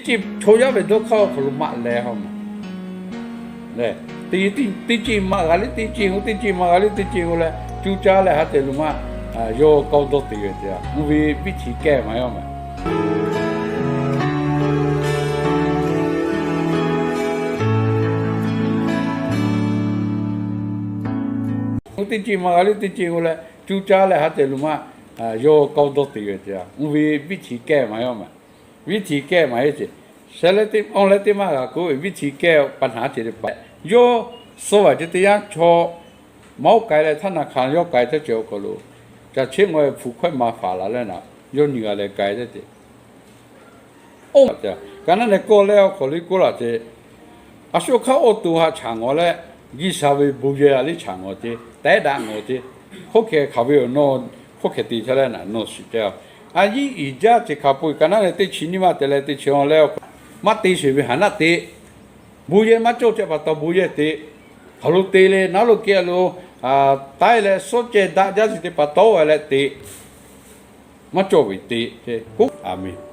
Chaw yaˇ ve dawˇ hk'aˇ awˬ hk'aw lo maꞈ leh haw maˬ. Teˇ ceuˬ maꞈ g'a liˇ teˇ ceuˬ k'o, teˇ ceuˬ maꞈ g'a liˇ teˇ ceuˬ k'o leh, cuˇ caˇ leh ha tehꞈ lo maˇ, yawˇ k'aw dawˇ te ve te, mvuhˇ ve viˉ hti kehˇ maˬ yawˇ maˬ. Teˇ ceuˬ maꞈ g'a liˇ teˇ ceuˬ k'o leh, cuˇ caˇ leh ha tehꞈ lo maˇ, yawˇ k'aw dawˇ te ve te, mvuhˇ ve viˉ hti kehˇ maˬ yawˇ maˬ. Viˉ hti kehˇ maˬ heˆ ce. Sheh leh teˇ awˇ leh teˇ maˇ g'a k'oˆ ve, viˉ hti kehˇ pa naˬ ce teˇ hpaˍ yawˇ suh vaˬ ce teˇ yanˇ chaw maˇ oˇ k'ai leh htaˇ na hk'a yawˇ k'ai teˇ ceuˬ awˬ hk'aw lo, caˬ cheˆ ngawˬ ve hpu hkawehˇ ma faˍ laˬ leh naˬ, yawˇ nyi g'a leh k'ai teˇ ce. Oˇ, ka naˉ leh kawˆ leh awˬ hk'aw lo k'oˆ laˬ ce. A shu hk'aˇ awˬ to haꞈ chaꞈ ngawˬ leh, G'uiˬsha ve bon yehˬ a liˇ chaꞈ ngawˬ ce, tehˉ daꞈ ngawˬ ce. Hk'oˆ hkeh hk'aˬ ve awˬ nawˬ, hk'oˆ hkeh te chehˇ leh naˬ nawˬ shiˍ ceh. A yiˉ iˍ jaˇ ce hk'a peu-eˬ ka naˉ leh teˇ chi nyiˇ maˇ te leh teˇ chi awˇ leh awˬ hk'aw, maˇ te sheˍ ve haˍ naˆ te. Bon yehˬ maˇ cawˬ ce pa taw bon yehˬ te. Hk'aˬ lo te le, naˉ lo kehˬ lo taiˉ leh suhˉ ceh daꞈ jaˇ ce te pa taw a leh te. Maˇ cawˬ ve te. Aˍmenˍ.